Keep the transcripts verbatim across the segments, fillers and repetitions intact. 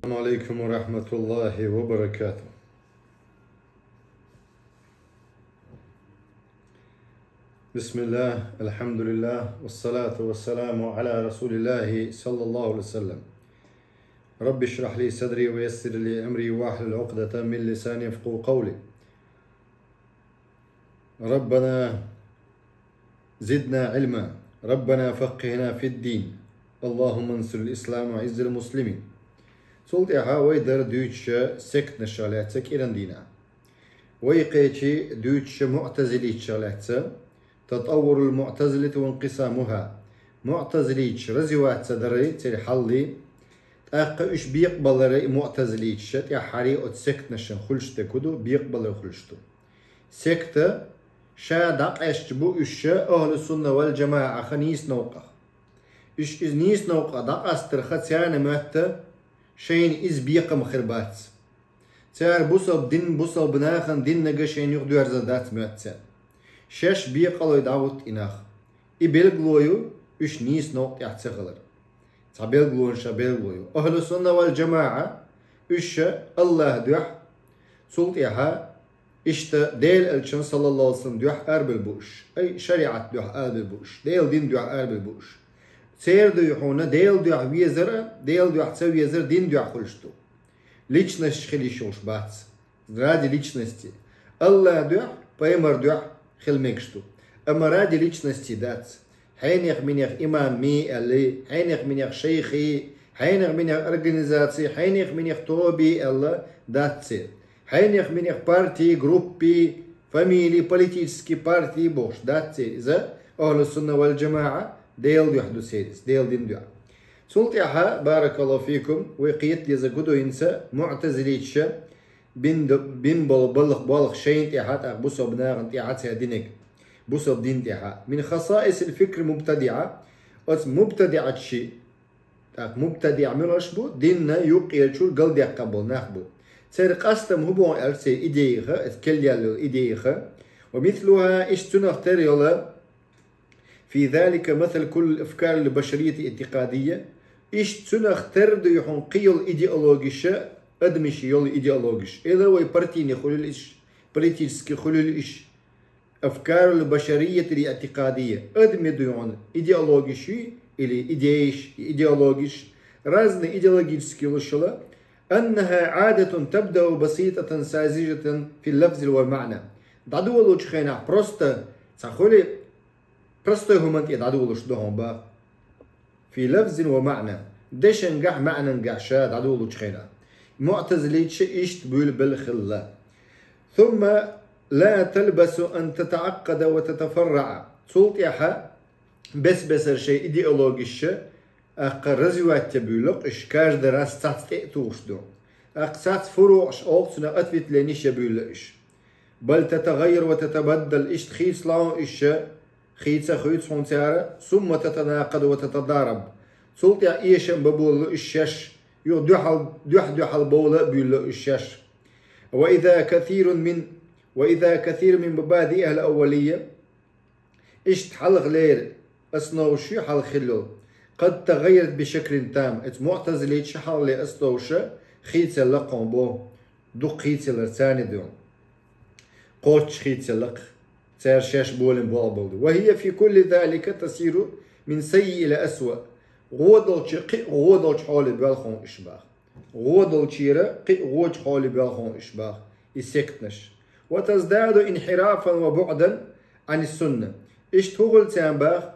السلام عليكم ورحمة الله وبركاته. بسم الله، الحمد لله، والصلاة والسلام على رسول الله صلى الله عليه وسلم. رب اشرح لي صدري ويسر لي أمري واحلل عقدة من لساني يفقهوا قولي. ربنا زدنا علما. ربنا فقهنا في الدين. اللهم انصر الإسلام وعز المسلمين. Цул тӀаьхьа вай дара дуьйцуш сектанашах лаьцна кӀиран дийнахь. Вай кхечи дуьйцуш муътазилиташах лаьцна, تطور المعتزلة وانقسامها. Муътазилиташ развиваться дари, церан хьалли, тӀаккха уьш бекъабалари, и муътазилиташ тӀаьххьара оцу сектанашна хуьлуш дерг хӀун ду, бекъабалар хуьлуш ду. Секта ша дӀакъаьсташ бу уьш ахӀлу сунна вал джамаӀах нийса новкъах. Уьш иза нийса новкъах дӀакъастарх царна моьтту шайна иза бекхам хир бац. Цара бусалба дин, бусалба нахана диннарг шайна юхадоьрзур дац моьтту царна. Шаьш бекъалой дӀахӀутту и нах. И билгало ю уьш нийса новкъа тӀехь ца хилар. Цхьа билгалонаш белгало ю. АхӀлу сунна вал джамаӀа, уьш АллахӀ дуьхьа, цул тӀаьхьа иштта Делан элчан саллаллаху алейхи ва саллям дуьхьа арабевлла бу уьш, ай шариӀат дуьхьа арабевлла бу уьш, Делан дин дуьхьа арабевлла бу уьш. Церан дуьхьа хьуна Делан дуьхьа везар а, Делан дуьхьа ца везар а дин дуьхьа хуьлуш ду. Личносташ хила йиш йолуш бац. Ради личности. АллахӀ дуьхьа, пайхамар дуьхьа хила мегаш ду. Амма ради личности дац. Хьенех минех имам ми аьлла, хьенех минех шайхи, хьенех минех организаци, хьенех минех тоби аьлла дац церан. Хьенех минех парти, группи, фамили, политически парти бохуш дац церан. Иза ахӀлу сунна вал джамаӀа Делан дуьхьа ду церан иза, Делан дин дуьхьа. Цул тӀаьхьа, баракаллаху фикум, вай кхета деза гу ду хӀинца муътазилиташа бина, бина болу балх-, болх шайна тӀехьа, тӀаккха бусалба нахана тӀехьа цара динарг. Бусалба дин тӀехьа. Мин хасаисил фикр мубтадиӀа, оцу мубтадиӀаташи, тӀаккха мубтадиӀа муьлш бу, динна юккъерчуьра галдаьккхина болу нах бу. Церан къастам хӀун боху аьлча, церан идеяха, оцу келлаелла идеяха. Ва мислуха, иштта цунах тера йолу, في ذلك مثل كل الأفكار البشرية الاعتقادية. Иштта цунах тера ду хьуна кхин йолу идеологиша, адамаша йолу идеологиша. Эла вай партийный хуьлийла уьш, политический хуьлийла уьш. أفكار البشرية الاعتقادية. Адамийн ду хьуна идеологиш или идеяш, идеологиш. Разные идеологические йолуш йолу. أنها عادة تبدأ بسيطة ساذجة في اللفظ والمعنى. ДӀадолучу хенахь просто цхьа хуьлий, простой хӀуманна тӀе дӀадолуш ду хьуна боху. في لفظ ومعنى. Дешангахь, маьӀнангахь ша дӀадолучу хенахь. Муътазилиташа иштта буьйлабелла хилла. ثم لا تلبث أن تتعقد وتتفرع. Цул тӀаьхьа бес-бесара шайн идеологиша, тӀаккха развивать я буьйлу-кх уьш, каждый раз цхьацца тӀе а тухуш ду. ТӀаккха цхьацца фуруъаш, оха цунах ответлениш я буьйлу уьш. بل تتغير وتتبدل, иштта хийцалахь уьш, хийца а хуьйцу хьуна цара, ثم تتناقض وتتضارب. Цул тӀаьхьа эшам бан болалу уьш шаьш, юха дуьхьал-, дуьхь-дуьхьал бовла а буьйлу уьш шаьш. وإذا كثير من، وإذا كثير من مبادئها الأولية, иштта хьалхалера основаш ю хьалха хилла йолу, قد تغيرت بشكل تام. Оцу муътазилиташа хьалхалера основаша хийцаелла-кх хьуна боху. Дукха хийцаелларг царна ду. Кхоччуш хийцаелла-кх. Цара шаьш болийна болх болу ду. وهي في كل ذلك تسير من سيء إلى أسوأ. ГӀо долчу кхин а гӀо долчу хьоле боьлху хьуна уьш боху. ГӀо долчера кхин а гӀочу хьоле боьлху хьуна уьш боху и сектанаш. وتزداد انحرافا وبعدا عن السنة. Иштта хӀун хуьлу царна боху?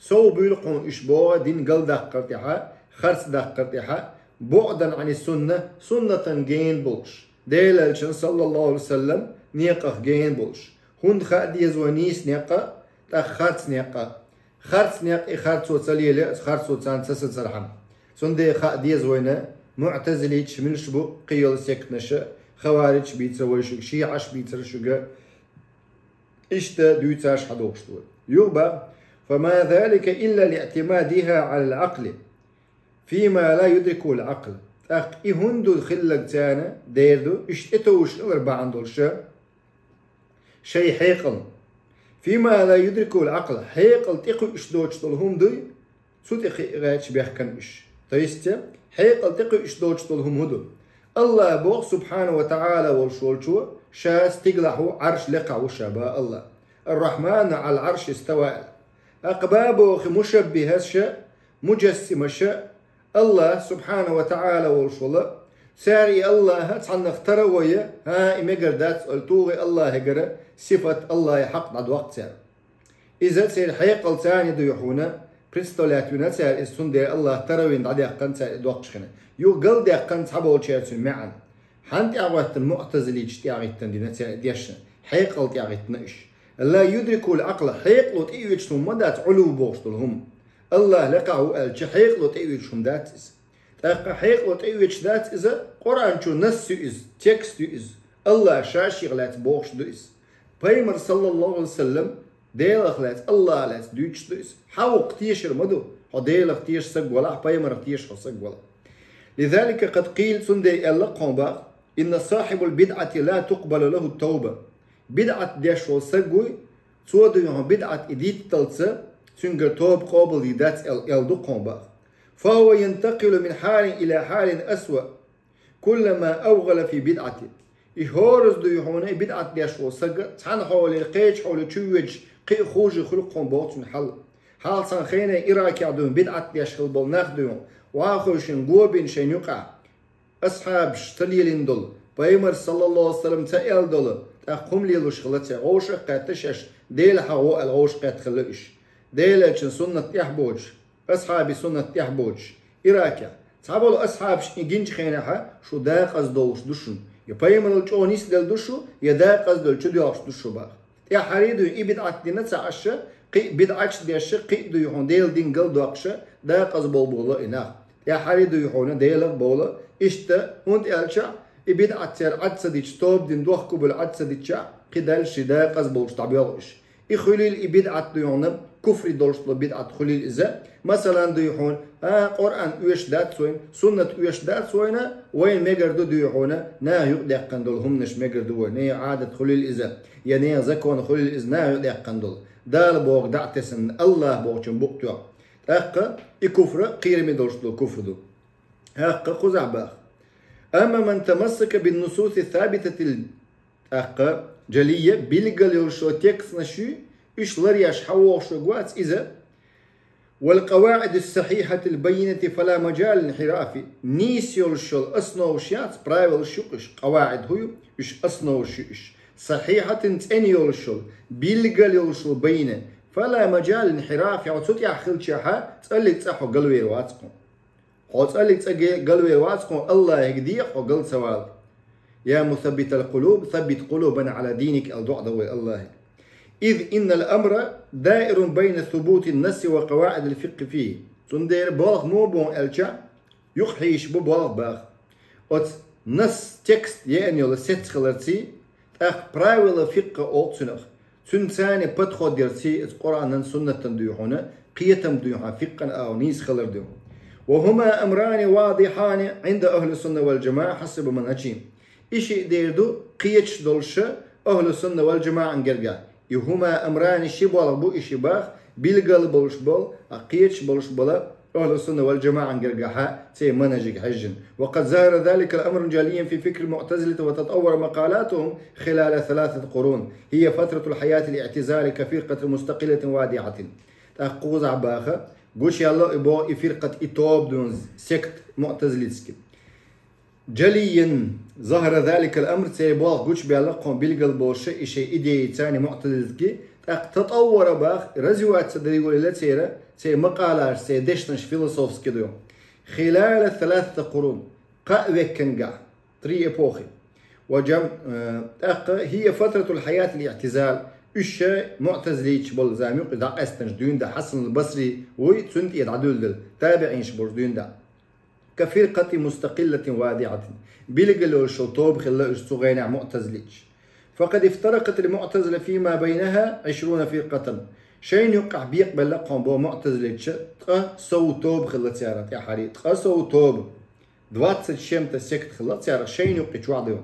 Сов буьйлу-кх хьуна уьш боху дин галдаккхар тӀехьа, харц даккхар тӀехьа, بعدا عن السنة, суннатан гена болуш. Делан элчан, саллаллаху алейхи ва саллям, некъах гена болуш. ХӀунда хаа деза вай нийса некъ а, тӀаккха харц некъ а? Харц некъ и харцо ца лело, харцо царна ца сацархьама. Цундела хаа деза вайна, муътазилиташ муьлш бу, кхин йолу сектанаша, хаваридж бийцара вай шуьга, шиӀаш бийцара шуьга, иштта дуьйцуш хьадогӀуш ду вай. Юха боху: فما ذلك إلا لاعتمادها على العقل فيما لا يدركه العقل. ТӀаккха и хӀунда ду хилларг царна, дера ду, уьш тӀетовжуш хилар бахьана долуша, шайн хьекъална. فيما لا يدركه العقل, хьекъал тӀекхуьуш доцуш долу хӀума дуй, цу тӀе кхиъ гӀерташ бехкана уьш. То есть, хьекъал тӀекхуьуш доцуш долу хӀума хӀун ду? Аллах боху, субхьана ва таӀала волуш волчо, ша стигалахь ву, Ӏарш лекхахь ву ша, бах Аллах. Ар-Рахьману Ӏалал Ӏарш истава аьлла. ТӀаккха бах боху мушаббихаша, муджассимаша, Аллах, субхьана ва таӀала волуш волу, цара и Аллаха цхьаннах тара а вай, хӀа, и мегар дац, олу тухий Аллахегара сифат, Аллахе хьакъ дӀадоккху цара. Иза церан хьекъал царна ду хьуна, представлять вина цара иза, цундела Аллах таравина дӀадаьккхина цара и доккхуш хина. Юха галдаьккхина цхьаболчара цуьнан маьӀна. Хьан тӀаьхьахӀоьттина муътазилича тӀаьхьахӀиттина дина цара дешна, хьекъал тӀаьхьахӀиттина уьш. Ла юдрикул Ӏакъла, хьекъало тӀеоьцуш хӀума ма дац, Ӏулу бохуш долу хӀума. Аллах лекхахь ву аьлча, хьекъало тӀеоьцуш хӀума дац иза. ТӀаккха хьекъало тӀеоьцуш дац иза, Къуръан чу насс ю иза, текст ю иза. Аллах ша шех лаьцна бохуш ду иза. Пайхамар, саллаллаху Ӏалайхи ва саллам, Делах лаьцна, Аллах лаьцна дуьйцуш ду иза. Хьан вукху тешар ма ду, хьо Делах теша саг валахь, пайхамарах теша хьо саг валахь. Лизалика къад къийла, цундела аьлла кхо бах: «Инна сахьибал бидӀати ла тукъбалу лаху тауба». БидӀат деш волу саг вуй, цо дуй хьуна бидӀат и дитталца, цуьнгара тоба къобалдийр дац аьлла, аьлла ду кхо бах. «Фахува янтакъилу мин хьалин ила хьалин асва, куллама авгъала фи бидӀати». И хӀораза дуй хьуна, и бидӀат деш волу саг цхьана хьолера кхечу хьоле чу воьдуш, кхин а хуже хуьлу кхо боху цуьнан хьал. Хьалха цхьана хенахь Иракехь дуй хьуна бидӀат деш хилла болу нах дуй хьуна, вахойшина гобина шайна юкъахь. Асхьабаш ца лелийна долу, пайхамар, саллаллаху Ӏалайхи ва саллам, ца аьлла долу, тӀаккха хӀума лелош хилла цара, гӀовшах а кхетта шаьш, Дела хьан гӀо аьлла гӀовшах кхетта хилла уьш. Делан элчан суннат тӀехь боцуш, асхьабий суннат тӀехь боцуш, Иракехь. Цхьаболу асхьабаш и гинчу хенахьа, шу декъаза долуш ду шуна. Я пайхамарал чӀогӀа нисделла ду шу, я декъаза долу чудоьлхуш ду шу бах. ТӀаьххьарий дуй и бидӀат дина ца Ӏаш, кхин а бидӀаташ деш, кхин а дуй хьуна Делан дин галдоккхуш, декъаза болу болу и нах. ТӀаьххьарий дуй хьуна Делах а бовла, иштта, хӀунда аьлча, и бидӀат цара Ӏад ца дича, тоба дина дохко болу Ӏад ца дича, кхин дальше декъаза болуш дӀабоьлху уьш. И хуьлийла и бидӀат дуй хьуна, куфри долуш долу бидӀат хуьлийла иза. Масалан, дуй хьуна, а, Къуръан оьшуш дац вайна, суннат оьшуш дац вайна, вайна мегар ду дуй хьуна, наха юкъадаьккхина долу хӀуманаш мегар ду вайна, нехан Ӏадат хуьлийла иза, я нехан закон хуьлийла иза, наха юкъадаьккхина долу. Дала боху дӀа а тесна, Аллах бохучун букъ тоьхна. ТӀаккха и куфра кхераме долуш долу куфр ду. ТӀаккха кхузахь баха. Амма ман тамассака бин нусуси сабитатил, тӀаккха, джалийя, билггал йолуш йолу текстнаш ю, уьш ларъеш хьан вогӀуш вац иза. Вал къаваӀиди сахьихьатил баййинати фала мажала линхьирафи. Нийса йолуш йолу основаш яц, правилаш ю-кх уьш, къаваӀид хӀу ю, уьш основаш ю уьш. Сахьихьатин цӀена йолуш йолу, билггал йолуш йолу баййина. Фала мажала линхьирафи, хьо цу тӀехь хилчахьа, цӀаллиг цӀа хьо галвер вац кху. Хьо цӀаллиг цӀа ге-, галвер вац кху, Аллахьига дехьа хьо гал ца вала. Я мусаббитал къулуб, саббит къулубана Ӏала диник, аьлла доӀа дан вай Аллахьига. Из иннал амра даирун байна субутин насси ва къаваӀидил фикъхи фихи. Цундела болх муха бу аьлча, юкъахьийзаш бу болх баха. Оцу насс, текст еана йолу сец хиларций, тӀаккха правила фикъха олу цунах. Цуьнан царна подход ярций, иза Къуръанан, суннатан дуй хьуна, кхетам дуй хьуна, фикъхана агӀо нийса хилар дуй хьуна. Ва хӀума амрани вадихьани Ӏинда ахьли сунна вал джамаӀа хьасаба манхьаджихим. И шиъ дер ду кхеташ долуша ахьли сунна вал джамаӀан гергахь. И хӀума амрани, ши болх бу и ши бах, билггал болуш болу, а кхеташ болуш бала, ахьлу сунна вал джамаӀан гергахьа церан манхӀажига хьаьжжина. Ва къад захара заликал амру джалийян фи фикрил муътазилати ва татаввара макъалатухум хилала саласати къурун. Хия фатратул хьаятил иътизали ка фиркъатин мустакъиллатин вадихьатин. ТӀаккха кхузахь баха, гучуяьлла и бо-, и фиркъат, и тоба дуьйна, сект муътазилитский. Джалийян захара заликал амр, церан болх гучубаьлла кхо билггал болуша и шайн идеяца муътазилитский, тӀаккха татаввара бах, развиваться дерг валийла церан, церан макъалаш, церан дешнаш философский ду. Хилала саласата къурун, кхаа веккангахь, три эпохи. Ва джам-, э, тӀаккха хия фатратул хьаятил иътизал, уьш муътазилиташ болу зама юкъа дӀакъаьстинарш дуьйна да, Хьасанул Басри вуй, цуьнан тӀе дӀадуьллал, табиӀинаш болуш дуьйна да. Ка фиркъати мустакъиллатин вадихьатин. Билггал йолуш йолу тоба хилла уьш цу гӀенехь муътазилиташ. Факъад ифтаракъатил муътазила фима байнаха Ӏишруна фиркъатан. Шайна юккъехь бекъабелла кхо бо муътазилиташа, ткъа сов тоба хилла церан тӀаьххьарий, ткъа сов тоба. Двадцать с чем-то сект хилла церан шайна юккъе чохь ду.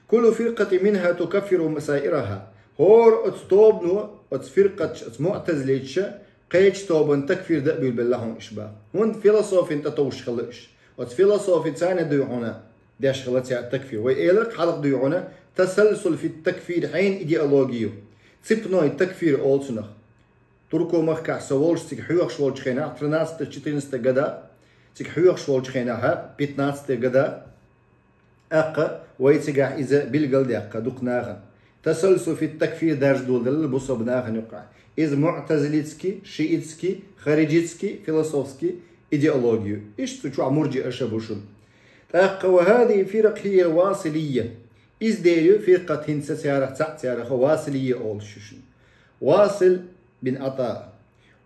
Куллу фиркъати минха тукаффиру саираха. ХӀора оцу тобано, оцу фиркъаташа, оцу муътазилиташа, Кхеча тобан такфир да а буьйлабелла хьуна уьш бах. ХӀунда философин тӀа товш хилла уьш. Оцу философи царна дуй хьуна деш хилла цаьрга такфир. Вай эларг хьалха дуй хьуна тасалсул фи такфир хьайна идеологию. Цепной такфир олу цунах. Турко махкахь со волуш цига хьоьхуш волчу хенахь, тринадцатый-четырнадцатый года, цига хьоьхуш волчу хенахь, пятнадцатый года, тӀаккха вай цигахь иза билгалдаьккха дукха нахана. Тасалсул фи такфир даржа доладелла бусалба нахана юккъехь. Иза муътазилитский, шиитский, хариджитский, философский идеологию. Иштта цу чохь мурджиаш а бу шуна. ТӀаккха ва хазихи фиракъ хия василия. Иза дер ю фиркъат хӀинца царах цхьаъ царах василия олуш ю шуна. Васил бин Ӏатаъ.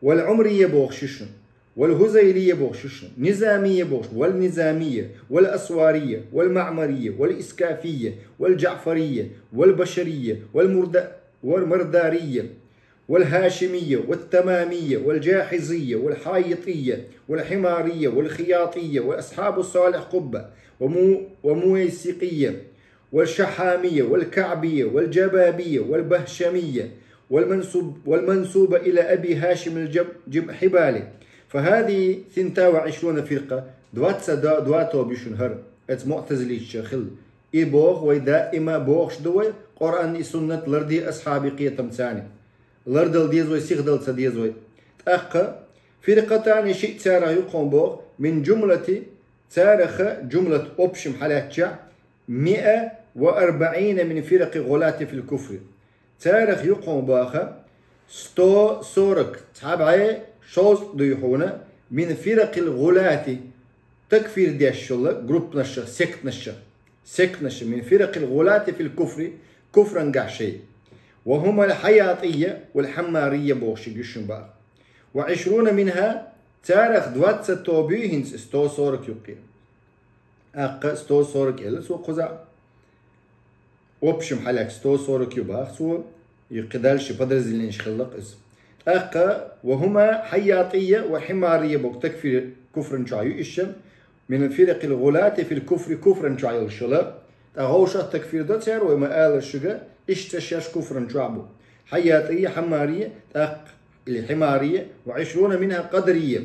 Вал Ӏумрия бохуш ю шуна. Вал Хузайлия бохуш ю шуна. Низамия бохуш. Вал Низамия. Вал Асвария. Вал Маъмария. Вал Искафия. Вал Джаъфария. Вал Башария. Вал Мурда-, вал Мардария. Вал Хашимия. Вал Тамамия. Вал Джахизия. Вал Хьаития. Вал Химария. Вал Хиятия. Вал Асхьабу Салих Къубба. Ва Му-, ва Муэйсикия. والشحامية والكعبية والجبابية والبهشمية والمنسوب، والمنسوبة إلى أبي هاشم الجب-، جب-، حبالي. فهذه ثنتا وعشرون فرقة، двадцать два тоба ю шуна хӀара, оцу муътазилиташа хилла. И боху вай даима бохуш ду вай, Къуръан и суннат ларде асхьабий кхетам царна. Лардала деза вай, сихдала ца деза вай. ТӀаккха фиркъатани шиъ царах ю кхуьнан боху, мин джумлати, цараха джумлат общем хьалаьцча, مئة وأربعين من فرق الغلاة في الكفر. Царах ю кхуьнан боху сто сорок, цхьа бӀе шовзткъа дуй хьуна, мин фиракъил гӀулати, такфир деш йолу группанашах, сектанашах, сектанашах, мин фиракъил гӀулати фил куфри, куфрангахь шайн. Ва хӀумал хьайатийя вал хьаммарийя бохуш ю шуна боху. Ва ишруна минха, царах двадцать тоба ю хӀинца, сто сорок юккъе. ТӀаккха сто сорок элира цо кхузахь. Общем хьалаьцча сто сорок ю боху цо, и кхидӀа ши подразделенеш хилла-кх иза. ТӀаккха ва хӀума хьайятийя ва хьимарийя боху такфир куфран чохь ю иша, мин фиракъил гӀулати фил куфри, куфран чохь йолуш йолу. ТӀаккха вовшах такфир до цара, вай ма-аллара шуьга, иштта шаьш куфран чохь бу. Хьайятийя, хьаммарийя, тӀаккха или хьимарийя, ва ишруна минха къадарийя.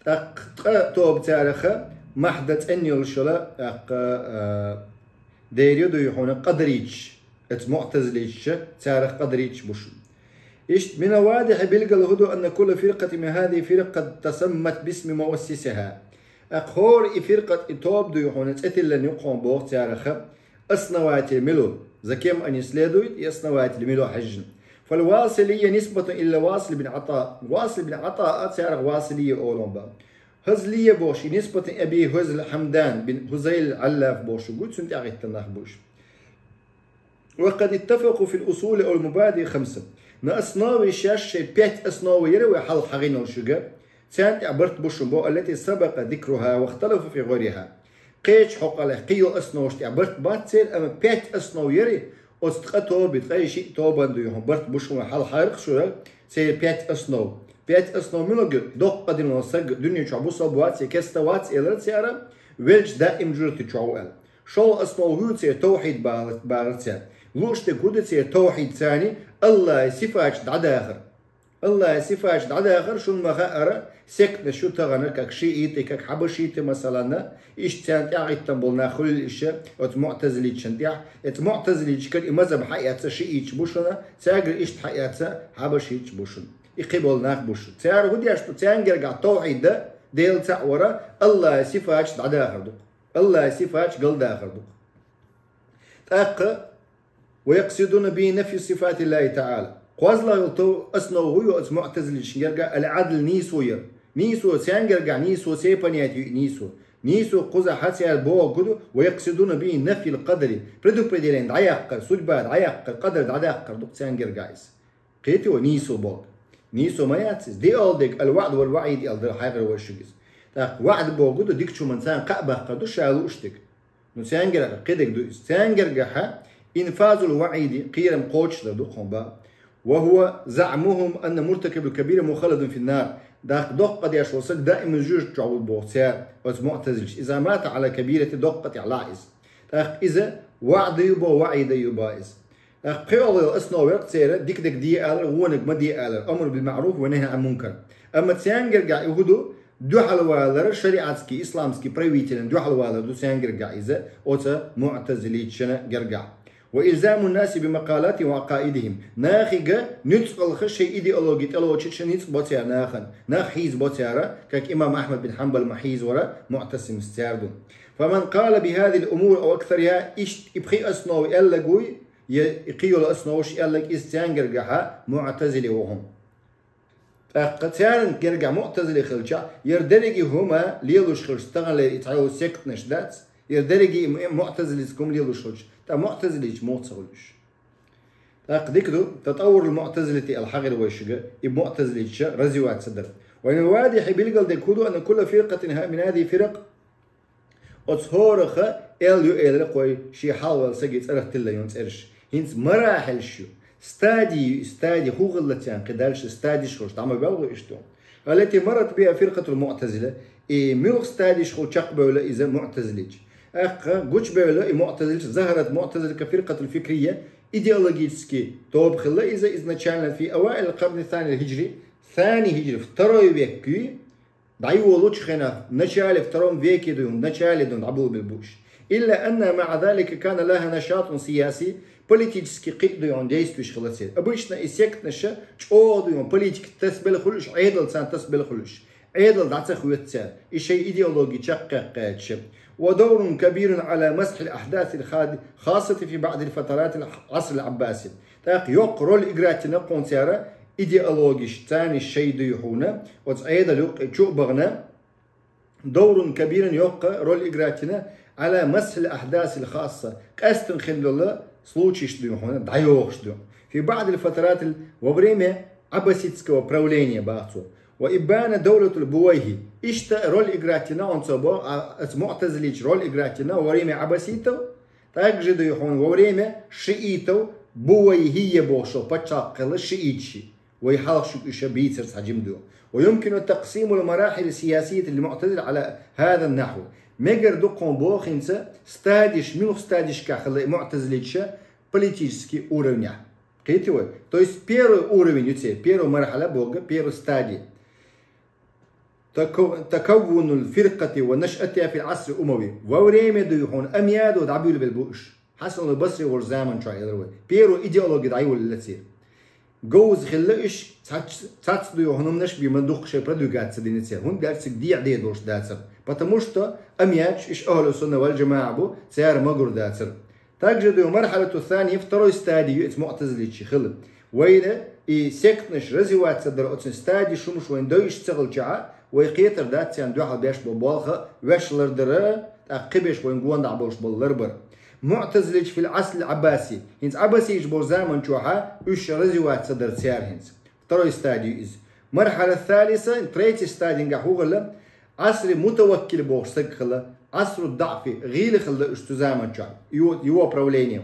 ТӀаккха ткъа тоба цараха махьда цӀена йолуш йолу, тӀаккха, а, дер ю дуй хьуна къадарийташ, оцу муътазилиташа, царах къадарийташ бу шуна. Иштта мин вадихьи билгала хӀу ду, анна кулла фиркъатин мин хазихи фиракъ къад тасаммат бисми муассисиха. ТӀаккха хӀора и фиркъат, и тоба дуй хьуна цӀе тиллина ю кхуьнан боху цараха, основатель мила ву, за кем они следуют и основатель мила ву хьаьжжина. Фал василийя нисбатун илла Васил бин ГӀатаъ. Васил бин ГӀатаъ а царах василийя олу боху. Хазлийя бохуш и нисбатун Аби Хазл Хьамдан бин Хузайл Аллаф бохуш гу, цуьнан тӀаьхьахӀитта нах бу уьш. Ва къад иттафакъу фил усули ал мубади хамса. На основе шаьш шайн пять основа яра вай хьалха хьахийна йолу шуьга. Царна тӀехь барт бу шуна бо, аллати сабакъа зикруха ва ихталафу фи гӀайриха. Кхечу хьокъалех кхин йолу основаш тӀехь барт бац церан, амма пять основ яри, оцу ткъа тоби, ткъе шиъ тобан дуй хьуна барт бу шуна хьалха хьаркха шуьга, церан пять основ. Пять основ мила гира, доккха къа дина волу саг дуьне чохь бусалба вац я керста вац элира цара, велча даим жуьрти чохь ву аьлла. ШолгӀа основ хӀу ю церан, тавхьид бахар-, бахара цара. Луъуш дерг хӀу ду церан тавхьид царна, Аллахьан сифаташ дӀадахар. Аллахьан сифаташ дӀадахар шуна ма хаъара, сектанаш ю тахана, как шииты, как хьабашиты, масалана, иштта царна тӀаьхьахӀиттина болу нах хуьлийла иша, оцу муътазилиташна тӀехь, эцу муътазилиташкара и мазхаб хьаэца шииташ бу шуна, цаьргара иштта хьаэца хьабашийташ бу шуна. И кхин болу нах бу шуна. Цара хӀу деш ду, царна гергахь тавхьид дан, Дела цхьаъ вара, Аллахьан сифаташ дӀадахар ду-кх. Аллахьан сифаташ галдахар ду-кх. ТӀаккха, ва якъсидуна бихи нафи сифатиллахи таӀала. КхозлагӀа йолу тов-, основа хӀу ю оцу муътазилиташна гергахь, ал-Ӏадл, нийсо яра. Нийсо, царна гергахь нийсо, церан понятие ю нийсо. Нийсо кхузахь цара бохург хӀу ду, ва якъсидуна бихи нафил къадари. Предопределение дӀаяккхар, судьба дӀаяккхар, къадар дӀадаккхар ду-кх царна гергахь иза. Кхетий вай нийсо бохург? Нийсо ма яц иза. Диъал дерг, ал-ваӀд вал-ваӀид аьлла дара хьайгара вай шуьга иза. ТӀаккха ваӀд бохург хӀу ду, дикачу хӀуманна царна кхаъ баккхар ду, ша лууш дерг. Ну, царна гергахь кхин дерг ду иза. Царна гергахь инфазул ваӀиди, кхерам кхочушдар ду кхуьнан боху. Ва хӀува заӀмухум анна муртакибал кабира мухалладун фин-нар. ТӀаккха доккха къа деш волу саг даим жуьрта чохь ву боху цара, оцу муътазилиташа. Иза мата Ӏала кабирати, доккха къа тӀехь лахь иза. ТӀаккха иза ваӀд а ю боху, ваӀид а ю боху иза. ТӀаккха пхиъалгӀа основа яр церан дика дерг де алар, вониг ма де алар, амр бил маъруф ва нахӀй Ӏан мункар. Амма царна гаргахь и хӀу ду, дуьхьалвалар, шариатский, исламский правителан дуьхьалвалар ду царна гаргахь иза, оцу муътазилиташна гаргахь. Ва илзамун наси би макъалатихӀим ва ӀакъаидихӀим. Нахага нуьцкъалха шайн идеологи тӀелоцуш шайн ницкъ бо цара нахана. Нах хьийзабо цара, как имам Ахьмад бин Хьанбал ма хьийзавара, муътасимаш цара ду. Фаман къала би хӀазихӀил умур ав аксарихӀа, иштта и пхи основа аьлларг вуй, я и кхийолу основаш аьлларг, иза царна гаргахьа муътазили ву хьуна. ТӀаккха царна гаргахь муътазили хилча, яр дерриге хӀума лелош хилча, таханлера и цхьайолу сектанаш дац, яр дерриге и му-, муътазилитский хӀума лелош хилча, ткъа муътазилиташ муха ца хуьлу уьш? ТӀаккха дика ду, татӀаввурул муътазилати аьлла хьахийра вай шуьга, и муътазилиташа развиваться дар. Ва мин вадихьи, билгал дерг хӀу ду, анна кулла фиркъатин хӀа-, мин хӀазихӀи фиракъ, оцу хӀорах эл ю элира кхой, шен хьалхаваьлла саги цӀарах тилла йолу цӀераш. ХӀинца марахьилаш ю. Стади ю, и стади хӀун хилла царна, кхин дальше стадиш хуьлуш дӀа ма боьлху иштта. Аллати маррат бихӀа фиркъатул муътазила, и муьлха стадиш хуьлу чекхбевлла иза муътазилиташа. ТӀаккха гучубевлла и муътазилиташа, захарат муътазила ка фиркъатул фикрия, идеологически тоба хилла иза изначально фи аваилил къарни санил хӀижри, сани хӀижри, второй век ю, дӀайолучу хенахь, в начале втором веке ду, в начале ду, дӀаболабелла бу уьш. Илла анна маӀа залика кана лахӀа нашатун сияси, политически кхиъ ду хьуна действующий хилла церан. Обычно и сектанаш чӀогӀа ду хьуна политика тасабелла хуьлу уьш, Ӏедал царна тасабелла хуьлу уьш. Ӏедал дӀа ца хоьтту цара, и шайн идеологи чекхъяккхаьча. Ва даврун кабирун Ӏала масхьил ахьдасил хади-, хассати фи баъдил фатаратил Ӏасрил Ӏаббаси. ТӀаккха йоккха роль играть йина кхунца яра идеологиш, царниш шай дуй хьуна, оцу Ӏедал юккъе чу а бахана, доврун кабиран йоккха роль играть йина, Ӏала масхьил ахьдасил хасса, къаьстина хилла йолу случайш дуй хьуна, дӀайохуш ду. Фи баъдил фатаратил, во время аббасидского правления баха цо. Ва иббана давлатул Бувайхи. Иштта роль играть йина хьуна цо бо, а, оцу муътазилиташ роль играть йина во время аббаситов, также дуй хьуна во время шиитов Бувайхия бохуш пачхьалкх хилла шииташ. Вай хьалха шуьга уьш бийцар цхьа жима ду. Ва юмкину такъсимул марахьил сиясият лил муътазила Ӏала хаза нахьв. Мегар ду кхуна боху хӀинца стадиш, муьлха стадишкахь хилла и муътазилиташ политический уровнехь. Кхетий вай? То есть первый уровень ю церан, первый мархьала боху, первый стадий. Таку-, такаввунул фиркъати ва нашъатиха фил Ӏасрил умави. Во время дуй хьуна амиядо дӀабуьйлабелла бу уьш. Хьасан ал-Басри волчу заман чохь элира вай. Первый идеологи дӀайоллалла церан. Говза хилла уьш, цац-, цац дуй хьуна хӀуманаш бен ма дуккха шайн продвигаться дина церан. ХӀунда аьлча цига дехьа де долуш дацара. Потому что амиядаш уьш ахьлу сунна вал джамаӀа бу, цара магур дацара. Также дуй мархьалату сани, второй стадий ю эца муътазилиташ хилла. Вайна и сектанаш развиваться дара оцу стадий шумаш вайн дойуш ца хилчахьа, вай кхетар дац царна дуьхьал беш бо болх, веш лардара, тӀаккха кхибеш вайн гондахь болуш болу ларбар. Муътазилиташ фил Ӏасрил Ӏаббаси, хӀинца Ӏаббаситаш болу заман чохьа уьш развиваться дара цара хӀинца. Второй стадий иза. Мархьала салиса, третий стадингахь хӀу хилла, Ӏасри мутаваккил бохуш саг хилла, Ӏасру даъфи, гӀийла хилла уьш цу заман чохь, его, его правление.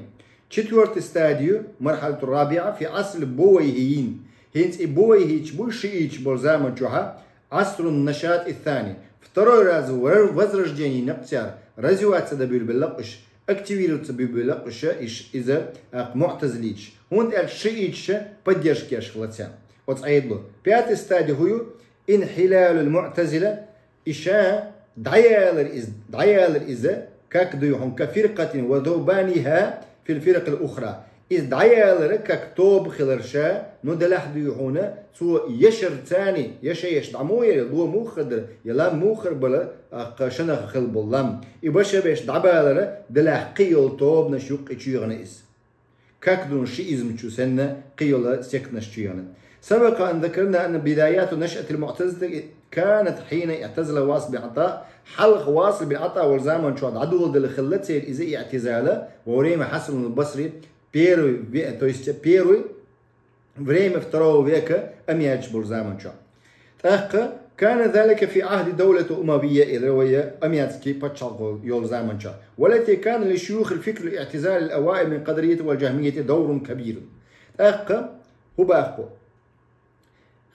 Четвёртый стадию, мархьалату рабиа, фи Ӏасрил бувайхиин. ХӀинца и бувайхича буй шиича болу заман чохьа, Ӏасрун нашат и сани. Второй раз вор-, возрождение некъцар, развиваться дан буьйлабелла уьш. Активироваться буьбуьйлакъуша иш, иза, а, муътазилиташ. ХӀунда аьлча шииташа поддержка еш хилла царна. Оцу Ӏедало. Пятый стадий хӀу ю? Инхьилалул муътазила, иша дӀаялар иза, дӀаялар иза, как дуй хьуна, ка фиркъатин ва зубаниха фил фиракъил ухра. Иза дӀаялара, как тоба хилар ша, ну делахь дуй хьуна, цо яшар цани, яша еш дӀа муха яра, ло муха дара, я лам муха бала, а, кха шанаха хила болу лам. И баша беш дӀабалара, делахь кхин йолу тобанаш юккъе чуьйгӀана иза. Как дуна шиизм чу санна, кхин йолу сектанаш чуьйгӀана. Сабакъа ан закарна анна бидаяту нашъатил муътазилати канат хьина иътазала Васил бин Ӏата, хьалха Васил бин Ӏата волу заман чохь дӀадоладелла хилла церан иза иътизала, во время Хьасанул Басри, первый ве-, то есть первый время второго века амиядаш болу заман чохь. ТӀаккха, кана залика фи ахди давлату умавия, элира вай амиядский пачхьалкх йолу заман чохь. Валати кана ли шуюхил фикрил иътизалил аваил мин къадарияти вал джахмияти даврун кабир. ТӀаккха, хӀу баккху?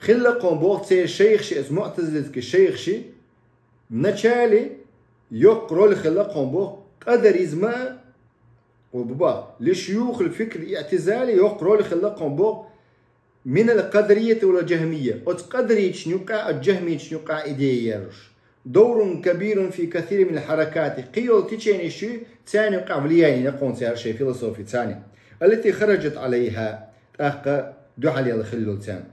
Хилла кхуна боху церан шайхаши, эца муътазилитский шайхаши, в начале йоккха роль хилла кхуна боху къадаризма, Баба, لشيوخ الفكر الاعتزالي, йоккха роль хилла кхуьн боху, من القدرية والجهمية. Оцу къадарийчун юкъа, оцу жахмийчун юкъа идея яьржаш. دور كبير في كثير من الحركات. Кхин йолу теченеш ю, царна юкъа влияние йина кхуьнан цара шайн философи царна. التي خرجت عليها. ТӀаккха дуьхьал яла хилла царна.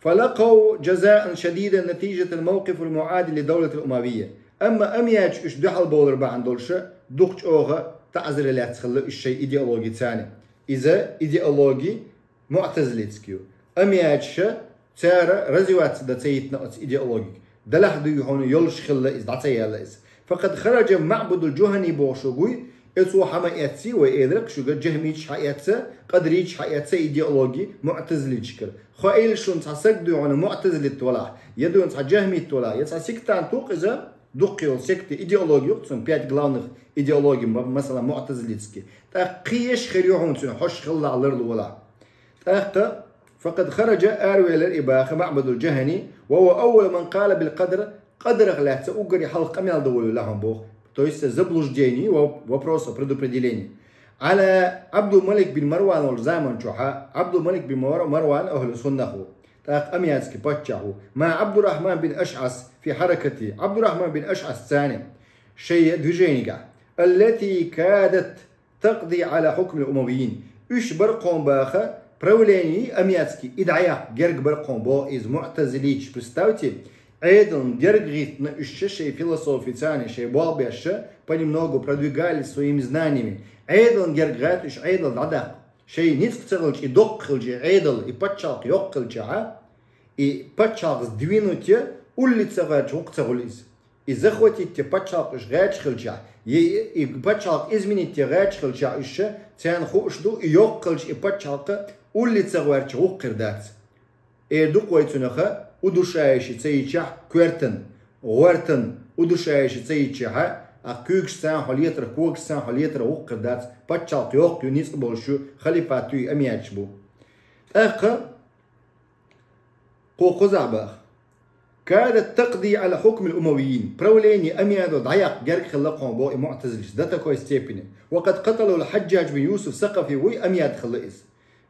فلقوا جزاء شديدا نتيجة الموقف المعادي للدولة الأموية. Амма Амиядчу уьш дуьхьал бовлар бахьана долуша дукха чӀогӀа таӀзар лаьцна хилла уьш шайн идеологи царна. Иза идеологи муътазилитский ю. Амиядчуша цара развиваться дан ца йитина оцу идеологиг. Делахь дуй хьуна йолуш хилла иза, дӀа ца яьлла иза. فقد خرج معبد الجهني бохуш вуй, оцо хьа ма эцций, вай элира-кх шуьга, жахмийчаш хьаэцна, къадарийчаш хьаэцна идеологи муътазилитчикара. Хьо элира шуна цхьа саг дуй хьуна муътазилит валахь, я дуй хьуна цхьа жахмит валахь, я цхьа сектант ву-кх иза, дуккха йолу секта идеологи ю-кх цуьнан, пять главных идеологий, ма-, масала, муътазилитский. ТӀаккха кхин еш хир ю хьуна цуьнан, хьо шуьга хилла ларло валахь. ТӀаккха, فقد خرج, аравелира и баха, معبد الجهني, وهو أول من قال بالقدر, къадарах лаьцна уггаре хьалха къамел дан волавелла хьуна боху. То есть заблуждение, во-, вопросов предопределения. على عبد الملك بن مروان, волчу заман чохь Ӏабдулмалик бин Мар-, Марван ахьлу суннах ву. ТӀаккха Амиядский паччахь ву. مع عبد الرحمن بن أشعث في حركته. Ӏабдуррахьман бин Ашъас царна шайн движенигахь. التي كادت تقضي على حكم الأمويين. Уьш бара кхуьн баха, правление Амиядский и дӀаяккха герга бара кхуьн боху иза муътазилийчаш, представьте, Ӏедална герга гӀиттина уьш шайн философи царна, шайн болх беш, понемногу продвигались своими знаниями. Ӏедална герга гӀаьттина уьш Ӏедал дӀадаккха. Шайн ницкъ ца хилча, и доккха хилча, и Ӏедал, и пачхьалкх йоккха хилча, и пачхьалкх сдвинуть уллица гӀерташ вукху ца хуьлу иза. И захватить пачхьалкх уьш гӀерташ хилчахь, е и пачхьалкх изменить гӀерташ хилчахь уьш, царна хууш ду, и йоккхалча и пачхьалкх уллица гӀерташ вукхуьр дац. Эр ду-кх вай цунах, удушающий ца йичахь коьртан, гӀортан, удушающий ца йичахь, а куьйгашца хьо летар, когашца хьо летар вукхуьр дац, пачхьалкх йоккха ю, ницкъ болуш ю, халифат ю, и Амиядчу бу. ТӀаккха кхо кхузахь баха. كادت تقضي على حكم الأمويين. Правление Амиядов дӀаяккха герга хилла кхуьн боху и муътазилийчаш до такой степени. وقد قتله الحجاج بن يوسف الثقفي, вуй Амияд хилла иза.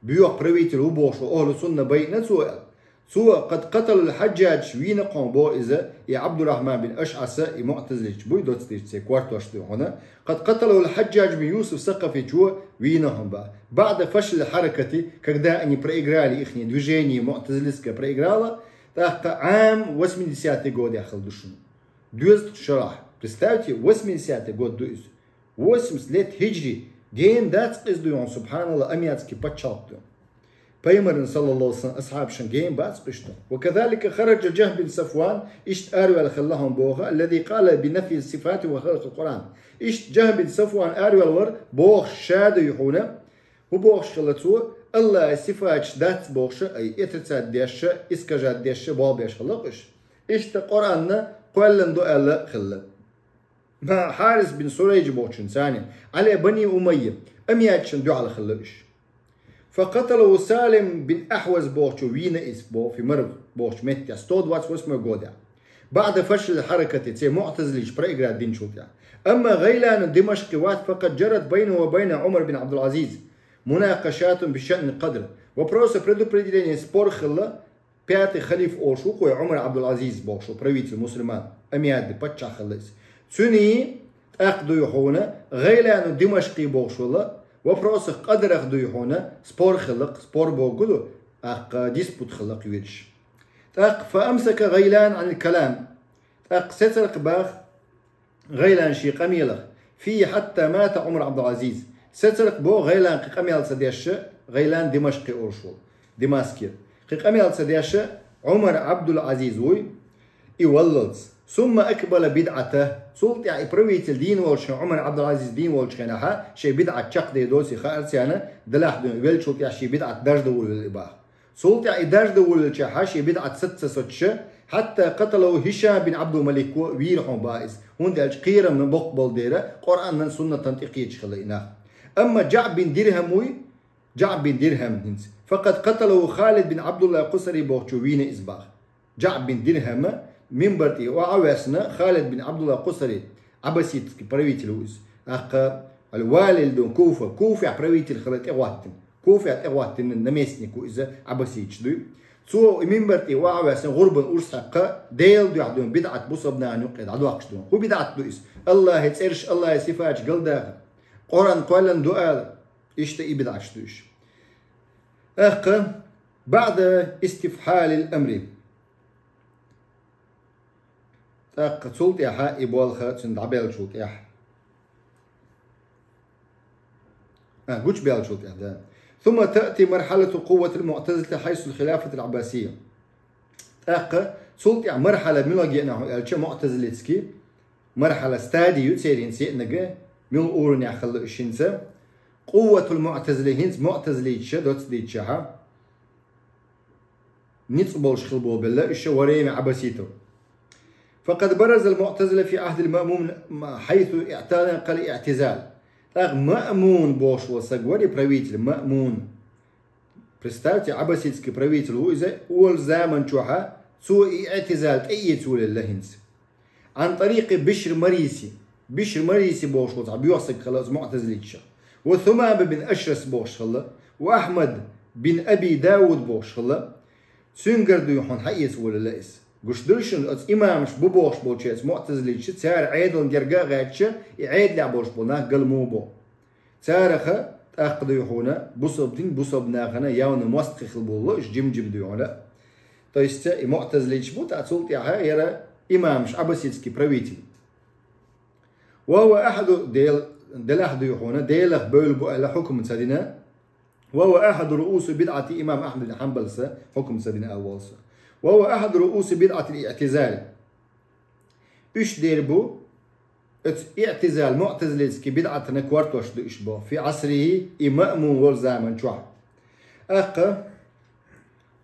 Боьха правитель ву бохуш ву, ахьлу сунна байина цо аьлла. Цо قد قتله الحجاج, вийна кхуьн боху иза, и Ӏабдуррахьман бин Ашъаса, и муътазилийчаш буй, доцдийча церан кортош дуй хьуна. قد قتله الحجاج بن يوسف الثقفي, цо вийна хьуна боху. بعد فشل الحركة, когда они проиграли, ихние движение муътазилитское проиграло, тӀаккха عام восьмидесятый годехь хилла ду шуна. Доьзткъа шарахь. Представьте, восьмидесятый год ду иза. Восемьдесят лет хиджри. Гена дац-кх иза дуй хьуна, субхьаналлахӀ, Амиядский пачхьалкх ду. Пайхамаран, саллаллаху алейхи ва саллям, асхьабашна гена бац-кх уьш ду. وكذلك خرج جهم بن صفوان, иштта араваьлла хилла хьуна боху, الذي قال بنفي الصفات وخلق القرآن. Иштта Джахм бин Сафван араваьлла вара, бохуш ша дуй хьуна, хӀун бохуш хилла цо, АллахӀан сифаташ дац бохуш, ай, отрицать деш, искажать деш, болх беш хилла-кх уьш. Иштта Къуръанна кхоьллина ду аьлла хилла. مع حارث بن سريج бохучун царна, على بني أمية, Амиядчунна дуьхьал хилла уьш. فقتله سالم بن أحوز бохучо вийна иза, боху, في مرو бохучу меттехь, сто двадцать восьмой годехь. بعد فشل الحركة, церан муътазилийчаша проиграть динчул тӀаьхьа. أما غيلان الدمشقي, وقد جرت بينه وبين عمر بن عبد العزيز مناقشات بشأن القدر. Вопросы предопределения, спор хилла, пятый халифа олуш ву-кх вай, Ӏумар Ӏабдул-Ӏазиз бохуш ву, правитель мусульман, Амиядин паччахь хилла иза. Цуьнан тӀаккха дуй хьуна, ГӀайлану Димашкъи бохуш волу, вопросах къадарах дуй хьуна, спор хилла-кх, спор бохург ду, тӀаккха диспут хилла-кх вирш. ТӀаккха فأمسك غيلان عن الكلام. ТӀаккха сецира-кх боху ГӀайлан шен къамелах, فيه حتى مات عمر عبد العزيز. Сецира-кх боху ГӀайлан кхин къамел ца деш, ГӀайлан Димашкъи олуш волу, Димаскера. Кхин къамел ца деш, Ӏумар Ӏабдул-Ӏазиз вуй, и валлалц. ثم أقبل بدعته. Цул тӀаьхьа и правитель дийна волчу хенахь, Ӏумар Ӏабдул-Ӏазиз дийна волчу хенахь, шен бидӀат чекхдер доций хаьара царна, делахь дуьйна веллачул тӀаьхьа шен бидӀат даржадан волавелла и боху. Цул тӀаьхьа и даржадан волавеллачул тӀаьхьа шен бидӀат саца ца соцуш, حتى قتله هشام بن عبد الملك, вийра хьуна боху иза. ХӀунда аьлча кхерам боккха болу дела, Къуръанан, суннатан тӀекхеча хилла и нах. Амма ДжаӀд бин Дирхьам вуй, ДжаӀд бин Дирхьам хӀинца. فقد قتله خالد بن عبد الله القسري бохучо вийна иза боху. ДжаӀд бин Дирхьам минбар тӀе охьа а ваьссина, Халид бин Ӏабдулла Къусари, Ӏаббаситский правитель ву иза. ТӀаккха Аль-Вали ду Куфа. Куфа правитель хила тӀегӀаттина. Куфа тӀегӀаттина наместник ву иза, аббаситаш дуй. Цо и минбар тӀе ваха весен гӀурбан урс хьакха, Дела дуьхьа ду бидӀат бусалба нахана юкъе дӀадохкаш ду. ХӀу бидӀат ду иза? Аллахьи цӀераш, Аллахьи сифаташ галдаха. Къуръан кхойлан ду ала. Иштта и бидӀаташ ду уж. ТӀаккха, بعد استفحال الأمر. ТӀаккха цул тӀаьхьа и болх цунна дӀабаьлчул тӀаьхьа. А, гучабаьлчул тӀаьхьа, да. ثم تأتي مرحلة قوة المعتزلة حيث الخلافة العباسية. ТӀаккха цул тӀаьхьа мархьала мила гена хьо аьлча, муътазилитский мархьала, стади ю церан сеънага, мила уровнехь хилла уж хӀинца. Къувватул муътазила, хӀинца муътазилиташа доцца дийцача, ницкъ болуш хила болабелла уьш время аббаситов. فقد برز المعتزلة في عهد المأمون حيث اعتنق الاعتزال. ТӀаккха Маъмун бохуш волу саг вара и правитель, Маъмун. Представьте, аббаситский правитель ву иза, олу заман чохьа цо и иътизал тӀеэцалелла хӀинца. عن طريق بشر مريسي. Бишр Мариси бохуш волу цхьа боьха саг хилла оцу муътазилиташа. Ва Сумама бин Ашрас бохуш хилла. Ва Ахьмад бин Аби Дауд бохуш хилла. Цуьнгара дуй хьуна хьаэца волалла иза. Гуш дуй шуна, оцу имамаш бу бохуш болчаьрца муътазилиташа, цара Ӏедална герга а гӀаьттича, и Ӏедалехь болуш болу нах гала муха бо. Цараха тӀаккха дуй хьуна бусалба дин, бусалба нахана явна мостагӀий хила болу, уьш жим-жим дуй хьуна. То есть и муътазилиташ бу, тӀаккха цул тӀаьхьа яра имамаш, аббаситский правитель. Ва ва ахьаду Дел-, делахь дуй хьуна, Делах бевлла бу аьлла хьукум ца дина. Ва ва ахьаду руусу бидӀати имам Ахьмад бин Хьанбалса хьукум ца дина а волса. Ва ва ахьаду руусу бидӀати иътизали. Уьш дер бу оцу иътизал, муътазилитский бидӀатана кортош ду уьш бо. Фи Ӏасрихи, и Маъмун волу заман чохь. ТӀаккха,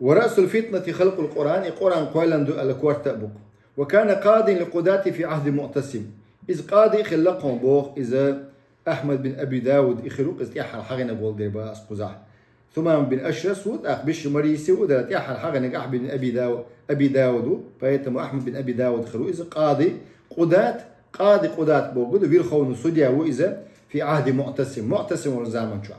ва раъсул фитнати халкъул Къуръан, и Къуръан кхойлан ду аьлла корта а бу-кх. Ва кана къадин ли къудати фи Ӏахди Муътасим. Иза къади а хилла кхуьнан боху, иза Ахьмад бин Аби Дауд и хир ву, иза тӀаьххьара хьагӀинарг волу дер бу ас кхузахь. Сумам бин Ашрас ву, тӀаккха Бишр Мариси ву, дара тӀаьххьара хьагӀинарг Ахьмад бин Аби Дау-, Аби Дауд ву, поэтому Ахьмад бин Аби Дауд хир ву иза къади, къудат, къади къудат боху ду, верховный судья ву иза, фи Ӏахди Муътасим, Муътасим волу заман чохь.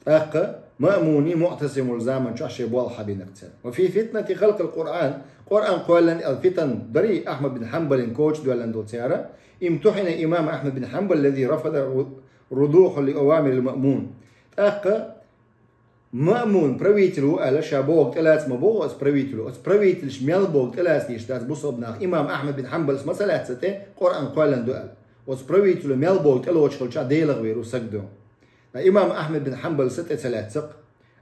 ТӀаккха Маъмуни Муътасим волу заман чохь шайн болх хьабийнарг цара. Ва фи фитнати халкъил Къуръан, Къуръан кхойлан аьлла фитан дарий Ахьмад бин Хьанбалин коча доьллан долу цара, имтухьина имам Ахьмад бин Хьанбал, лази рафада ру-, рудуху ли авамирил Маъмун. ТӀаккха Маъмун правитель ву аьлла, ша бохург тӀелаца ма боху оцу правителю. Оцу правителаш мел бохург тӀелаца дийш дац бусалба нах. Имам Ахьмад бин Хьанбалс ма ца лаьцна тӀе, Къуръан кхойлан ду аьлла. Оцу правителю мел бохург тӀелоцуш хилча, Делах вер ву саг ду. Ткъа имам Ахьмад бин Хьанбалса тӀе ца лаьццакх.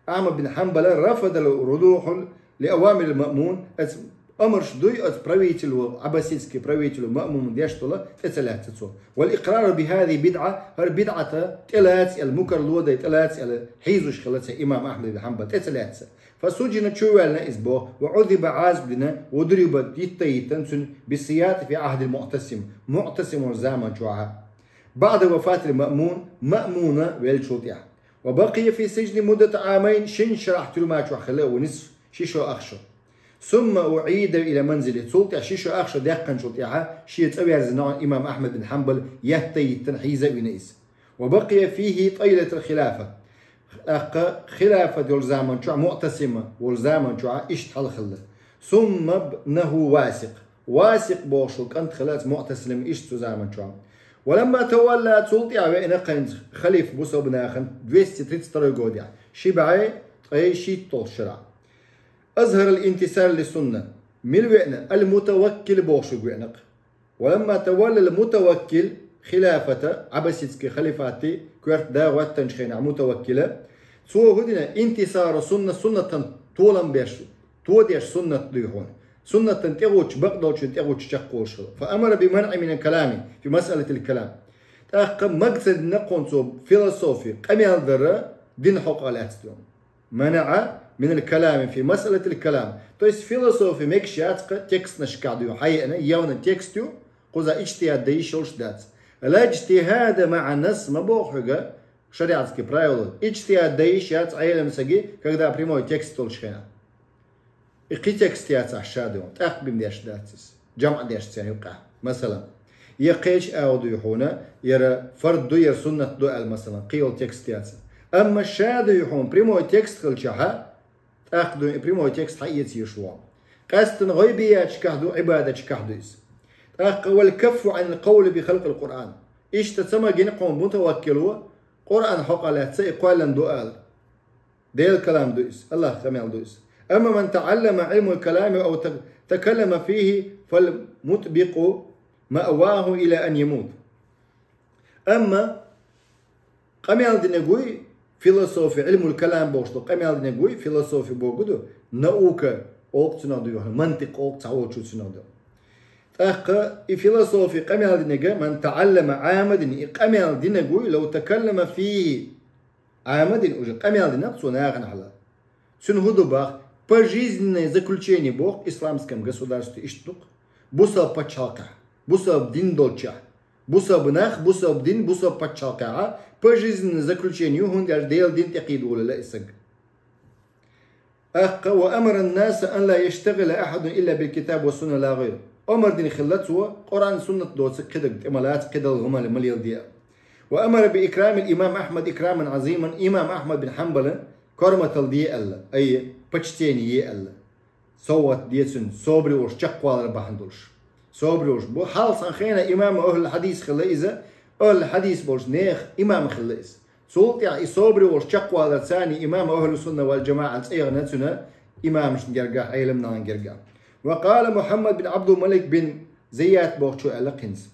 Ахьмад бин Хьанбала рафадал рудуху ли авамирил Маъмун, оцу амарш дуй оцу правителю, аббаситский правителю Маъмуна деш долу тӀе ца лаьцна цо. Вал икърару би хӀазихи бидӀа, хӀара бидӀата тӀелаца аьлла, мукар лодай тӀелаца аьлла, хьийзош хилла цхьа имам Ахьмад бин Хьанбал, тӀе ца лаьцна. Фасуджина, чувоьллина иза боху, ва Ӏузиба, Ӏазап дина, ва дуриба, йитта йиттина цуьнан, бис-сияти фи Ӏахди Муътасим, Муътасим волу заман чохьа. БаӀда вафатил Маъмун, Маъмуна веллачул тӀаьхьа. Ва бакъия фи сиджни муддата Ӏамайн, шина шарахь тюрьма чохь хилла ву нисф, ши шо ах шо. Сумма уӀида иля манзили, цул тӀаьхьа ши шо ах шо даьккхинчул тӀаьхьа шен цӀа верзина имам Ахьмад бин Хьанбал, етта йиттина хьийза а вина иза. Ва бакъия фихи тӀайлатал хилафа. ТӀаккха хилафат йолу заман чохь, Муътасима волу заман чохь иштта хьалхилла. Сумма бнаху Васикъ. Васикъ бохуш волу кӀант хилла оцу Муътасима иштта цу заман чохь. Ва ламма тавалла, цул тӀаьхьа веана кхайнца халифа бусалба нахана, двести тридцать второй годехь, ши бӀе ткъе шийтталгӀачу шарахь. Азхарал интисар ли сунна. Мила веана? Ал-Мутаваккил бохушверг веана-кх. Ва ламма таваллал Мутаваккил хилафата, Аббасидский халифатти коьрта да гӀоьттинчу хенахь Мутаваккила, цо хӀу дина? Интисару сунна, суннатан толам беш, тодеш суннат дуй хьуна. Суннатан тӀегӀуттуш, бакъдолчун тӀегӀуттуш чекхволуш хила. Фа амара би манъи минал калами фи масъалатил калам. ТӀаккха мага ца дина кхунна цо философи къамел дара дин хьокъехь лаьцна. МанаӀа минал калами фи масъалатил калам. То есть философи мегаш яц-кха текстнашкахь дуй хьаеана, явно текст ю, кхуза иджтихӀад дан йиш йолуш дац. Ла иджтихӀада маӀа насс ма боху хьоьга шариатский правило. ИджтихӀад дан йиш яц Ӏелам саги, когда прямой текст долчу хенахь. И кхин текст яцахь ша дуй, тӀаккха бина деш дац иза. ЖамӀ деш церан юккъехь. Масала, Я кхеча агӀо дуй хьуна, яра фард ду, яра суннат ду аьлла, масалан, кхыйола текст яц. Амма ша дуй хьуна прямой текст хилчахьа, тӀаккха дуй и прямой текст хьаэца езаш ву. Къаьстина гӀайбияташкахь ду, Ӏибадаташкахь ду иза. ТӀаккха والكف عن القول بخلق القرآن. Иштта ца магина кхуна мутаваккило, Къуръан хьокъехь лаьцна и кхоьллина ду ала. Делан калам ду иза, АллахӀа къамел ду иза. أما من تعلم علم الكلام أو ت- تكلم فيه فالمطبق مأواه إلى أن يموت. Амма къамел динарг вуй философи, Ӏилмул калам бохуш ду, къамел динарг вуй философи боху ду, наука олу цунах ду, юхана мантикъ олу цхьаволчу цунах ду. ТӀаккха и философи къамел динарг, من تعلم, Ӏамадина и къамел динарг вуй, لو تكلم فيه, Ӏамадина уже къамел динарг цо нахана хьала. Цуьнан хӀун ду бах, пожизненное заключение боху исламском государстве иштта ду-кх. Бусалба пачхьалкхехь, бусалба дин долчехь, бусалба нах, бусалба дин, бусалба пачхьалкхехь, пожизненное заключение ю, хӀунда аьлча Делан дин тӀекхийда волуьйтуш и стаг. ТӀаккха وأمر الناس أن لا يشتغل أحد إلا بالكتاب والسنة لا غير. Омар дина хилла цо, Къуръан, суннат доцург кхидерг тӀе ма лаца, кхидолу хӀума ма леладе. وأمر بإكرام الإمام أحمد إكراما عظيما, имам Ахьмад бин Хьанбалан корматалла де аьлла, ай, почтение е аьлла. СовгӀат де цуьнан, собаре волуш чекхвалар бахьана долуш. Собаре волуш. Бу хьалха сан хенахь имам ахьлул хьадис хилла иза, ахьлул хьадис болчу нехан имам хилла иза. Цул тӀаьхьа и собаре волуш чекхвалар царна имам ахьлу сунна вал джамаӀа цӀе яхана цуьнан имамашна гергахь, Ӏеламнахана гергахь. وقال محمد بن عبد الملك بن زياد бохучо аьлла кхинца.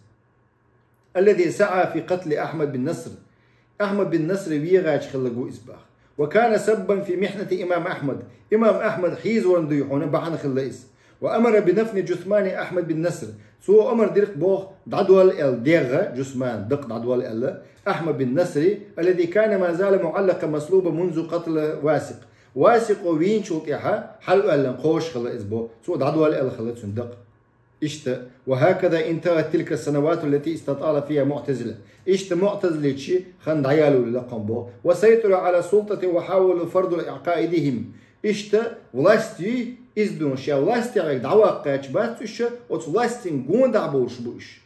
الذي سعى في قتل أحمد بن نصر. Ахьмад бин Наср вегӀачу хилла гу иза бах. وكان سببا في محنة الإمام أحمد. Имам Ахьмад хьийзорна дуй хьуна бахьана хилла иза. وأمر بدفن جثمان أحمد بن نصر. Цо омар дира-кх боху дӀадолла аьлла дегӀ, джусман, дакъа дӀадолла аьлла, Ахьмад бин Насри, الذي كان ما زال معلقا مصلوبا منذ قتل واثق. Васикъо вийначул тӀаьхьа хьалаоьллина кхочуш хилла иза боху. Цо дӀадолла аьлла хилла цуьнан дакъа. Иштта, وهكذا انتهت تلك السنوات التي استطال فيها المعتزلة. Иштта муътазиличийн хан дӀаялалуьйтуш хилла кхунна боху. وسيطروا على السلطة وحاولوا فرض عقائدهم. Иштта власть юй, иза ду шен властехь дӀаваккха гӀерташ бац уьш, оцу властина гондахь болуш бу уьш.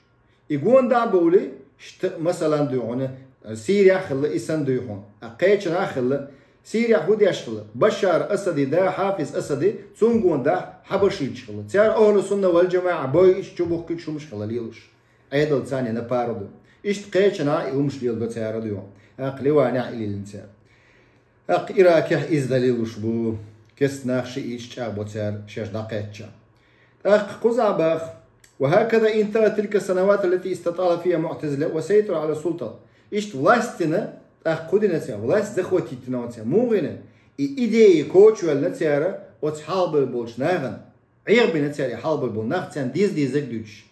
И гондахь а бовлий, шта-, масалан, дуй хьуна, Сирехь а хилла, и санна дуй хьуна, а, кхечанхьа а хилла, Сирехь хӀун деш хилла? Башар Асади да, Хьафиз Асади, цунна гондахь хьабашийташ хилла. Цара ахьлу сунна вал джамаӀа бойуш, чубухкуьйтуш хӀумаш хилла лелош. Ӏедал царна напару ду. Иштта кхечанхьа и хӀумаш леладо цара дуй хьуна. ТӀаккха Ливанехь а и лелийна цара. ТӀаккха Иракехь иза дан лелош бу. Кестта нах шииташ чӀагӀбо цара шаьш дӀакхаьчча. ТӀаккха кхузахь баха: وهكذا انتهت تلك السنوات التي استطال فيها المعتزلة وسيطروا على السلطة. Иштта властина, тӀаккха кху дина цара, власть захватить дина цара. Муха дина? И идея кочавелла цара оцу хьалабевлла болчу нахана. Ӏехабина цара и хьалабевлла болу нах, царна деза-дезарг дуьйцуш.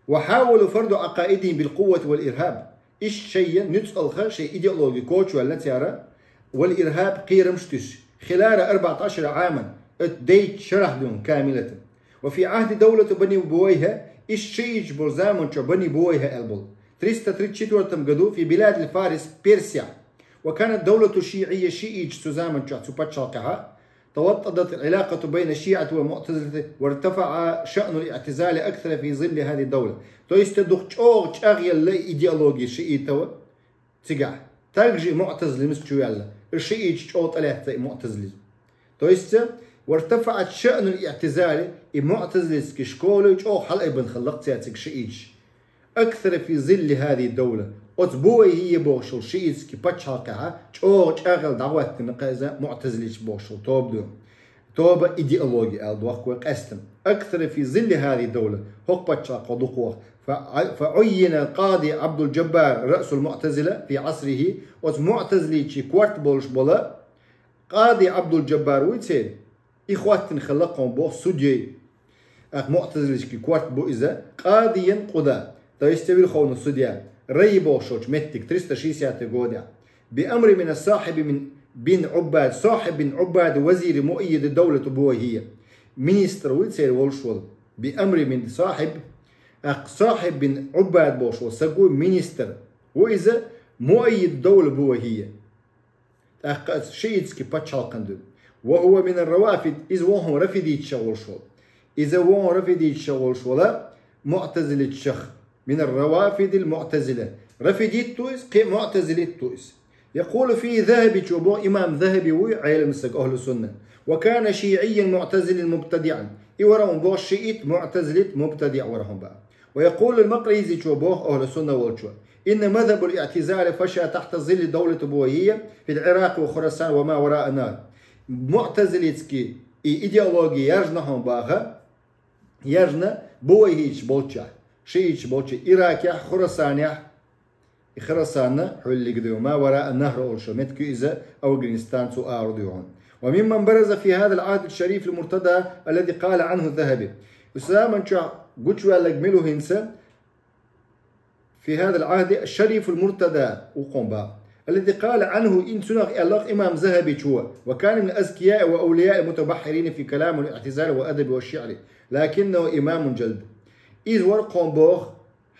وحاولوا فرض عقائدهم بالقوة والإرهاب. Иштта шайн нуьцкъалха шайн идеологи кочавелла цара, والإرهاب, кхерамаш туьсуш. خلال أربعة عشر عاما, оцу дейтта шарахь дуьйна, كاملة. وفي عهد دولة بني بويهة, иштта шииташ болу заман чохь Бани Бувайха аьлла болу. Триста тридцать четвёртом году في بلاد الفارس, Персехь. وكانت دولة شيعية, шииташ цу заман чохь цу пачхьалкхехь. توطدت العلاقة بين الشيعة والمعتزلة وارتفع شأن الاعتزال أكثر في ظل هذه الدولة. То есть, дукха чӀогӀа чӀагӀъелла идеология шиитов цигахь. Также и муътазилизм чу ваьлла. И шииташ чӀогӀа тӀелаьцна и муътазилизм. То есть, وارتفع شأن الاعتزال, и муътазилитский школа чӀогӀа хьалаайбина хилла-кх церан цига шииташ. أكثر في ظل هذه الدولة. Оцу Бувайхия бохуш йолу шиитский пачхьалкхехь чӀогӀа чӀагӀъелла дӀахӀоттийна-кх иза муътазилиташ бохуш йолу тоба ду. Тоба идеология аьлла дохку вай къаьстина. أكثر في ظل هذه الدولة. ХӀокху пачхьалкхехь дукха ваха. فع-، فعين القاضي عبد الجبار رأس المعتزلة في عصره. Оцу муътазилитийн корта болуш болу Къади Абдул-Джаббар вуй церан. И хӀоттийна хилла-кх хьуна боху судьей. ТӀаккха муътазилитский корта бу иза, къадиян къуда, то есть верховный судья, райи бохуш йолчу меттиг, триста шестидесятый годехь. بأمر من الصاحب من بن عباد, Сахьиб бин Ӏуббадан вазири مؤيد دولة بويهية. Министр вуй церан волуш волу. بأمر من صاحب, тӀаккха Сахьиб бин Ӏуббад бохуш волу стаг ву министр. Ву иза مؤيد دولة بويهية. ТӀаккха аса шиитский пачхьалкхан ду. وهو من الروافض, иза ву хьуна рафидиташах волуш волу. Иза ву хьуна рафидиташах волуш волу, муътазилиташах. من الروافد المعتزلة. Рафидит ду из, кхы муътазилит ду из. يقول فيه الذهبي, чу боху имам Захаби вуй, Ӏелам саг, ахлу сунна. وكان شيعيا معتزليا مبتدعا. И вара хьуна боху шиит, муътазилит, мубтадиъ вара хьуна боху. ويقول المقريزي, чу боху ахлу сунна волчо: إن مذهب الاعتزال فشى تحت ظل دولة بويهية في العراق وخراسان وما وراء النهر. Муътазилитский и идеология яржна хьуна боху, яржна бувайхӀиташ болчохь, шииташ болчохь, Иракехь, Хурасанехь, и Хурасанна хьуллиг ду, ма вараъ нахр олуш меттиг ю иза, Афганистан цу агӀор ду хьуна. وممن برز في هذا العهد الشريف المرتضى الذي قال عنه الذهبي. Уьш заман чохь гучуваьлларг мила ву хӀинца, في هذا العهد الشريف المرتضى, вукхун боху. الذي قال عنه, и цунах аьлларг имам Захабичо: وكان من الأذكياء وأولياء المتبحرين في كلام والاعتزال والأدب والشعر، لكنه إمام جلد. Иза вара кхуьнан боху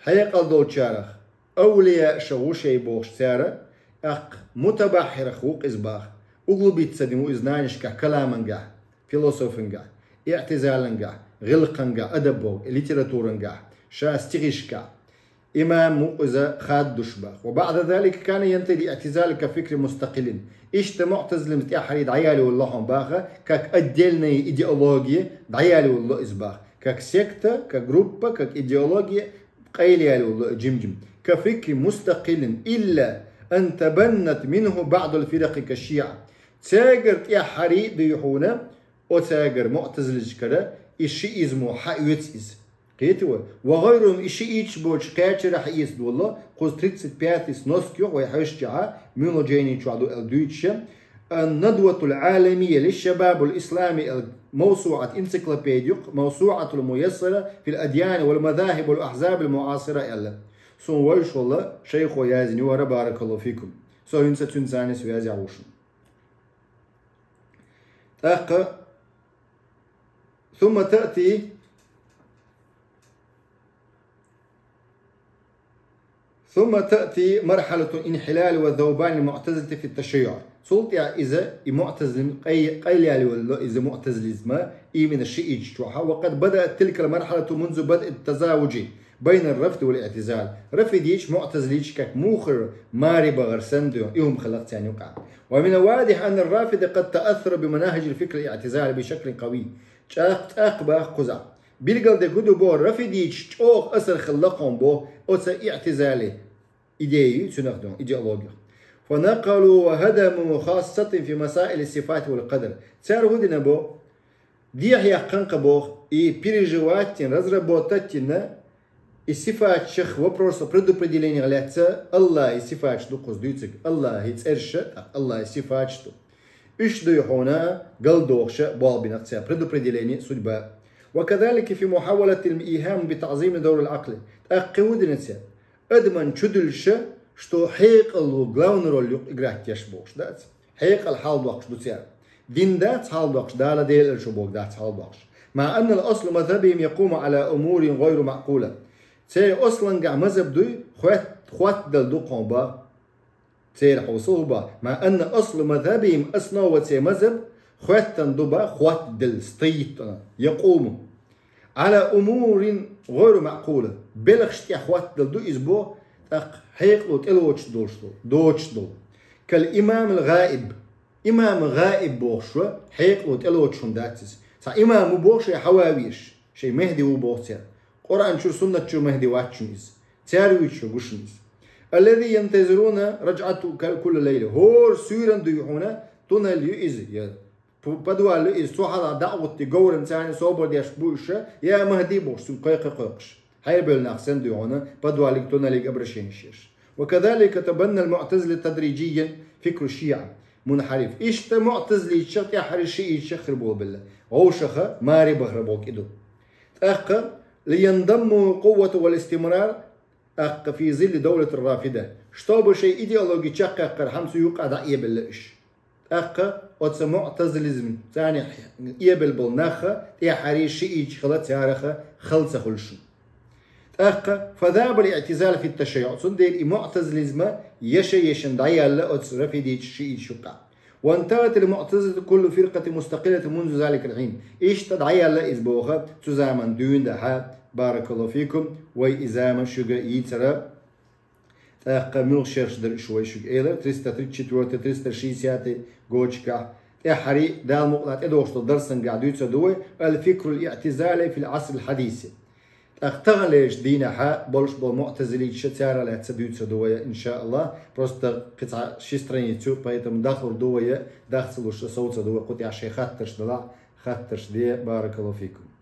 хьекъал долчарах, авлияъ ша ву шай бохуш цара, тӀаккха мутабаххьирах ву иза боху. Углубиться дина ву иза знанешкахь, каламангахь, философингахь, иътизалангахь, гӀиллакхангахь, адаб боху, литературангахь, ша стихишкахь. Имам ву иза хаддуш боху. وبعد ذلك كان ينتهي الاعتزال كفكر مستقل. Иштта муътазилизм тӀаьххьара дӀаяли воллу хьуна боху, как отдельная идеология дӀаяли воллу иза боху. Как секта, как группа, как идеология къайлаяли воллу жим-жим. كفكر مستقل إلا أن تبنت منه بعض الفرق كالشيعة. Цаьргара тӀаьххьара ду хьуна, оцаьргара муътазилашкара и шиизмо хьаоьцу иза. Кхетий вай? وغيرهم, и шииташ болчу кхечара хьаэца долу, кхуза тридцать пятый сноск ю вай хьаьвсичахьа, муьлхачу жайни чохь ду аьлла дуьйцуша, الندوة العالمية للشباب الإسلامي, аьлла мавсуӀат, энциклопеди ю, موسوعة ميسرة في الأديان والمذاهب والأحزاب المعاصرة аьлла. Суна вайша волу шайхо яздина ю хӀара, баракаллаху фикум. Со хӀинца цуьнца связехь ву шуна. ТӀаккха ثم تأتي ثم تأتي مرحلة الانحلال وذوبان المعتزلة في التشيع. Цул тӀаьхьа иза, и муътазилизм къай-, къайлаяли воллу иза муътазилизма, именно шииташ чохьа. وقد بدأت تلك المرحلة منذ بدء التزاوج بين الرفض والاعتزال. Рафидиташ, муътазилиташ как мухар маре бахар санна ду, и хӀума хилла царна юкъахь. ومن الواضح أن الرافضة قد تأثروا بمناهج الفكر الاعتزالي بشكل قوي. ЧӀаккха, тӀаккха боху кхузахь. Билгалдерг хӀун ду боху, рафидиташ чӀогӀа асар хилла кхуьнан боху оцу иътизали идея, цуьнах ду, идеология. فنقلوا وهدموا خاصة في مسائل الصفات والقدر. Цара хӀун дина боху? Дехьа яьккхина кху боху, и переживать йина, разработать йина, и сифаташах вопросах предопределениех лаьцна, Аллахьан сифаташ ду кхуза дуьйцург, Аллахьан цӀераш а, Аллахьан сифаташ ду. Уьш ду хьуна галдохуша болх бина цара, предопределение, судьба. وكذلك في محاولة الإيهام بتعظيم دور العقل. ТӀаккха хӀун дина цара? Адаман чудуьллуша, что хьекъало главный роль юкъа играть еш бохуш дац. Хьекъал хьалдоккхуш ду цара. Дин дац хьалдоккхуш, Дала Дела аьлла шу боху дац хьалдоккхуш. مع أن أصل مذهبهم يقوم على أمور غير معقولة. Церан аслангахь мазхӀаб дуй, хоьт-, хоттадала ду кхуьнан боху. Церан хьовсал хӀун боху? مع أن أصل مذهبهم, основа церан мазхӀаб, хоьттина ду боху, хоттадала, стоит она, يقوم على أمور غير معقولة. Белхаш тӀехь хоттадала ду иза боху, тӀаккха хьекъало тӀелоцуш долуш ду, доцуш долу. كالإمام الغائب. Имам ГӀаиб бохуш ву, хьекъало тӀелоцуш хӀума дац иза. Цхьа имам ву боху шайн хьаван веш, шайн Мехди ву боху цара. Къуръан чуьра, суннат чуьра Мехди вац шуна иза. Цара вуьйцуш ву шуна иза. الذي ينتظرون رجعته كل ليلة. ХӀора суьйранна дуй хьуна, туннель ю иза, я пу-, подвал ю иза, цу хьалха дӀа а гӀуттий, говран царна собар деш бу уьш, я Мехди бохуш, цуьнга кхайкха кхойкхуш. Хьерабевлла нах санна дуй хьуна, подвалиг, туннелиг обращение еш. وكذلك تبنى المعتزلة تدريجيا فكر الشيعة منحرف. Иштта муътазилиташа тӀаьххьара шииташа хир болу белла. Вовшаха маре бахара болу кӀиду. ТӀаккха لينضموا قوة والاستمرار, тӀаккха في ظل دولة الرافضة. Чтобы шайн идеологи чекхъяккхара хӀума цу юкъа дӀаэбелла уьш. ТӀаккха оцу муътазилизм царна эбелла болу нахха тӀаьххьара шииташ хила цараха хала ца хуьлуш. ТӀаккха فذاب الاعتزال في التشيع. Цундела и муътазилизма еша-ешан дӀаяьлла оцу рафидиташ шииташ юкъа. وانتهت المعتزلة كل فرقة مستقلة منذ ذلك الحين. Иштта дӀаяьлла иза боху цу заман дуьйна дахьа, баракаллаху фикум, вай и зама шуьга йийцара. ТӀаккха муьлха шераш дара уьш вай шуьга элира, триста тридцать четвёртый, триста шестьдесятый гочкахь. ТӀаьххьарий, Дала мукъ лахь, тӀедогӀуш долу дарсангахь дуьйцур ду вай, الفكر الاعتزالي في العصر الحديث. ТӀаккха таханлерчу дийнахьа болуш болу муътазилиташ, царах лаьцна дуьйцур ду вай, иншааллах. Просто кхин цхьа ши страницу, поэтому дахлур ду вай, даха ца луш совцур ду вай, кху тӀехь шайн хаттарш далахь, хаттарш де, баракаллаху фикум.